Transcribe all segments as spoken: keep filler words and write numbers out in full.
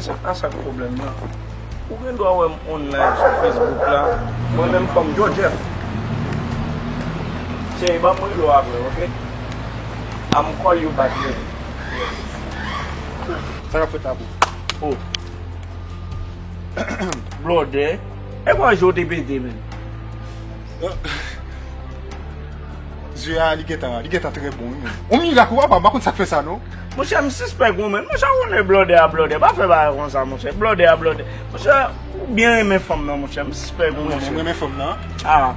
Se pa sa k pwoblèm nan. Ou gen dwa wè m online sou Facebook la. Mwen menm fanm yo, Jeff. Cheri, ban m rele w apre, ok? I'm call you back later. Sa k ap fèt la, bro? Oh. Blòdè. E bò je w te pete, men. Zye a, li gentan, li gentan trè bon, wi, men. On mirak, wi, papa, m pa konn sa k fè sa, non. Monchè, m sispèk ou, men. Monchè, ou konnen blòdè a, blòdè. Pa fè bagay konsa, monchè. Blòdè a, blòdè. Monchè, ou byen renmen fanm nan, monchè. M sispèk ou, monchè. Ou renmen fanm nan? Ah.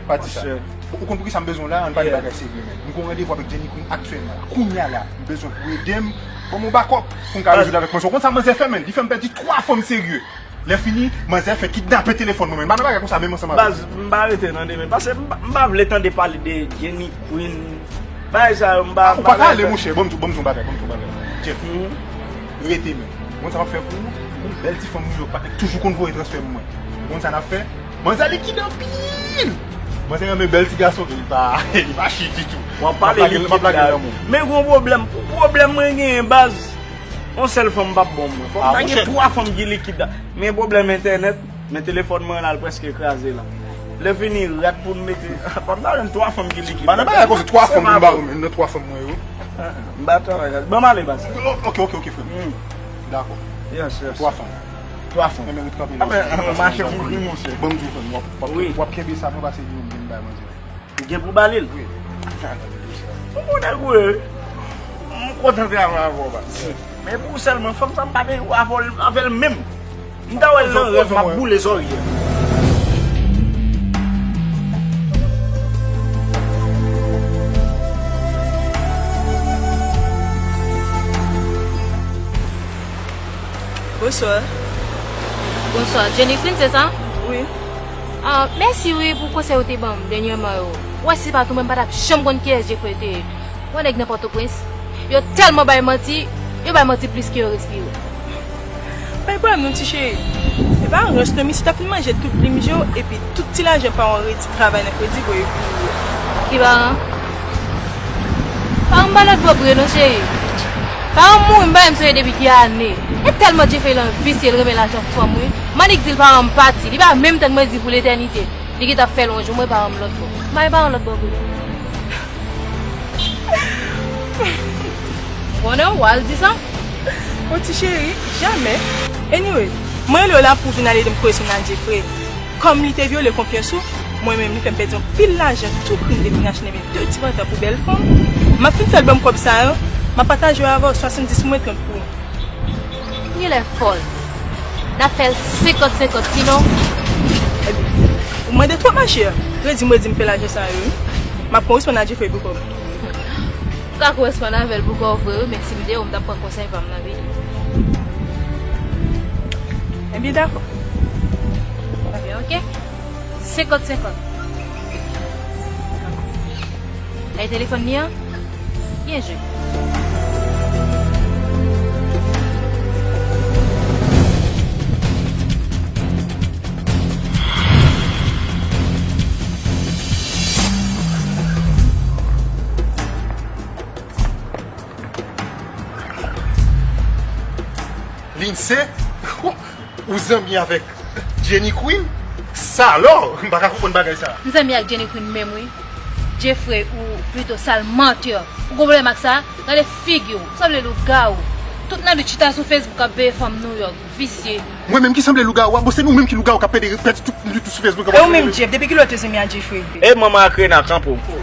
Pa di sa. Monchè. Ou konn poukisa m bezwen w la? Ann pale bagay serye, men. M gon randevou avèk Jenny Queen aktyèlman la. Kounye a la, m bezwen pou ede m. Ban m yon bakòp pou m ka rezoud avèk manzè. Ou konn sa manzè fè, men? Li fè m pèdi twa fanm serye. Lè fini, manzè fè kidnape telefòn mwen, men. M pa nan bagay konsa, menm ansanm avè w. Baz, m pa rete nan demen. Paske m pa, m pa vle tande pale de Jenny Queen. Bagay sa yo, m pa, ah, ou pa ka ale, monchè. Ban m di w, ban m di w yon bagay, ban m di w yon bagay. Jeff, rete, men. Ou konn sa m ap fè pou ou? Yon bèl ti fanm New York, patnè k toujou konn voye transfè pou mwen. Ou konn sa n ap fè? Manzè likid anpil! Manzè renmen bèl ti gason, li pa, li pa chich ditou. W ap pale likid la. Men gon pwoblèm, pwoblèm mwen genyen, baz. Yon sèl fanm p ap bon mwen. Fòk ta gen twa fanm ki likid la. Men pwoblèm entènèt, men telefòn mwen la, l prèske kraze la. Lè fini, rat pou n mete. Fòk ta jwenn twa fanm ki likid la. Pa nan bagay konsa, twa fanm pou m ba ou, men nan twa fanm mwen yo. M pa travay la. Ban m ale, baz. Ok, ok, ok, frè m. Dakò. Yes, yes. Twa fanm. Twa fanm. Men ret kanpe la. Mache pou gri, monchè. Ban m di w, frè m, w ap, w ap, w ap kenbe sa pou pase di yon byen bay manzè. Ou gen pou bale l? Wi. Ou konnen kou e, m kontan travay avè w, baz. Men pou ou sèlman, fanm sa m pa gen avè l, avè l menm. M ta wè l nan rèv, m ap boule zòrèy. Bonswa. Bonswa. Jenny Queen, se sa? Wi. Ah, mèsi wi pou konsèy ou te ban m dènyèman yo. Ou wè si se pa t ou menm, m pa t ap janm konn kiyès Jeffrey te ye. Yon nèg nan Pòtoprens, yo tèlman bay manti, yo bay manti plis ke yo respire. Pa gen pwoblèm non, ti cheri. E pa rès non, misye ta fin manje tout plim je w, epi tout ti lajan paran w redi travay nan kredi voye pou ou yo. Ki paran? Paran m pa lòt bò vre non, cheri. Paran m mouri, m pa menm sonje depi ki ane. E tèlman Jeffrey lan visye, l renmen lajan fanm, wi. M annik di l paran m pati, li pa menm tann mwen di pou letènite. Li gentan fè l yon jou, mwen paran m lòt bò. M pa gen paran lòt bò vre. M konnen w al di sa. O ti cheri, jamè. Anyway, mwen rele w la pou w vin al ede m koresponn a Jeffrey. Kòm li te vyole konfyans ou, mwen menm li fè m pèdi anpil lajan, tou krim te fin achte nan men de ti pantan pou bèl fanm. M ap fin fè l ban m kòb sa yo, m ap pataje yo avè w, swasanndis mwen trant pou ou. Ou genlè fòl. N ap fè l senkant senkant, sinon. Ebyen, ou mande twòp, machè. Redi m, redi m fè lajan sa yo, wi. M ap koresponn a Jeffrey pou kòb. Ou ka koresponn avè l pou kòb vre, wi, men si m te ou, m t ap pran konsèy pa m nan peyi. Ebyen, dakò. Ebyen, oke. Senkant senkant. Bay telefòn li an? Byen jwe. Lindsay, ou zanmi avèk Jenny Queen? Salò! M pa ka konprann bagay sa. M zanmi ak Jenny Queen menm wi. Jeffrey ou plito sal mantè. Ou gon pwoblèm ak sa? Gade figi w, ou sanble lougawou. Tout nan nou chita sou Facebook ap veye fanm New York, visye. Mwen menm ki sanble lougawou a? Bon, se nou menm ki lougawou k ap pèdi, pèdi tout nou tout sou Facebook. E ou menm, Jeff, depi kilè w te zanmi ak Jeffrey? E manman ak Rena, kanpe w.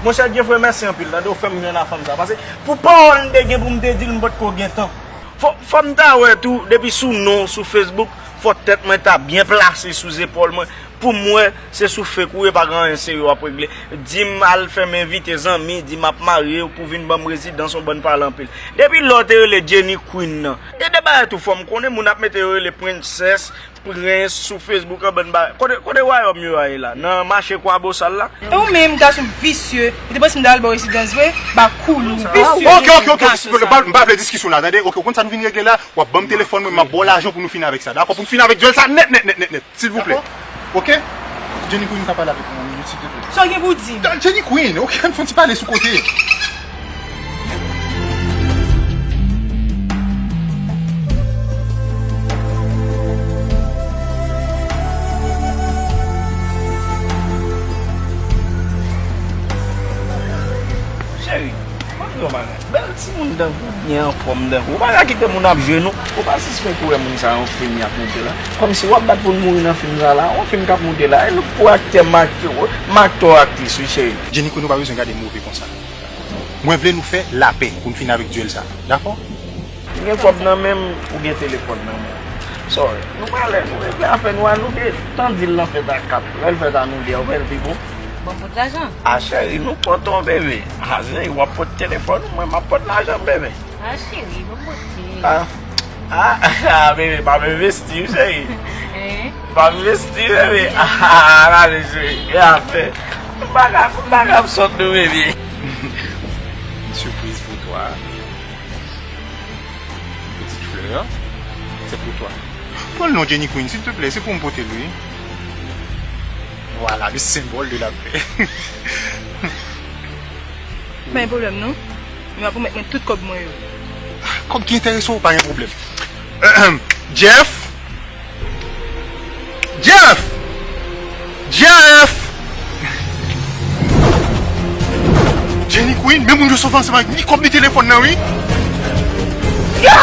Monchè Jeffrey, mèsi anpil, tande, ou fè m jwenn a fanm sa. Paske pou pawòl m te gen pou m te di l, m potko gen tan. Fò, fò m ta wè tou, depi sou non, sou Facebook, fò tèt mwen ta byen plase sou zepòl mwen, pou m wè se sou fake ou ye, pa gen anyen serye w ap regle. Di m al fè m envite zanmi, di m ap marye, ou pou vin ban m rezidans, yon bann pale anpil. Depi lè w te rele Jenny Queen nan, e de bagay tou fò m konnen, moun ap mete yo rele Princess, Prince sou Facebook, yon bann bagay. Kote, kote wayòm yo a ye la? Nan mache Kwabosal la? E ou menm, gason visye, ou te panse m ta al ba w rezidans vre? Ba koulou, visye. Ok, ok, ok, m pa, m pa vle diskisyon la, tande? Ok, ou konn sa nou vin regle la? W ap ban m telefòn mwen, m ap ba w lajan pou nou fini avèk sa, dakò? Pou n fini avèk dyòl sa nèt, nèt, nèt, nèt, nèt. Silvouplè. Ok? Jenny Queen, m ka pale avèk ou yon minit, silvouplè? Sa w gen pou w di m? Jenny Queen, ok, n fè yon ti pale sou kote. Cheri, m ap di w yon bagay. Bèl timoun tankou w, byen anfòm tankou w, ou pa ka kite moun ap jwe nou. Ou pa sispann kouri moun sa yon fim y ap monte la. Kòmsi w ap bat pou n mouri nan fim sa la. Yon fim k ap monte la. E nou pou aktè, m aktè, m aktè, aktris, wi, cheri. Jenny Queen, ou pa bezwen gade m woupe konsa. Mwen vle nou fè lapè pou n fini avèk dyèl sa. Dakò? M gen kòb nan men m, ou gen telefòn nan men w. Sorry. Nou prale, nou regle afè nou a, nou gen tan dil lan fèt a kat. Lè l fèt a nou de, ou wè l pi bon. Bon, m pot lajan. A cheri, nou pot on bebe. A cheri, w ap pot telefòn ou, mwen m ap pot lajan m, bebe. A cheri, bon pote. A, a, a, bebe, pa m envesti, wi, cheri. Hein? Pa m envesti, bebe. A, a, a, cheri, gen afè. M pa ka, m pa ka sòt nou, bebe. Une surprise pour toi. Petite fleur, c'est pour toi. Pran l non, Jenny Queen, silteplè, se pou m pote l, wi. Voilà, le symbole de la paix. Pa gen pwoblèm non. Men w ap remèt mwen tout kòb mwen yo. Kòb ki enterese w, pa gen pwoblèm. Jeff! Jeff! Jeff! Jenny Queen, men moun yo sove ansanm avèk ni kòb ni telefòn nan, wi. Ya!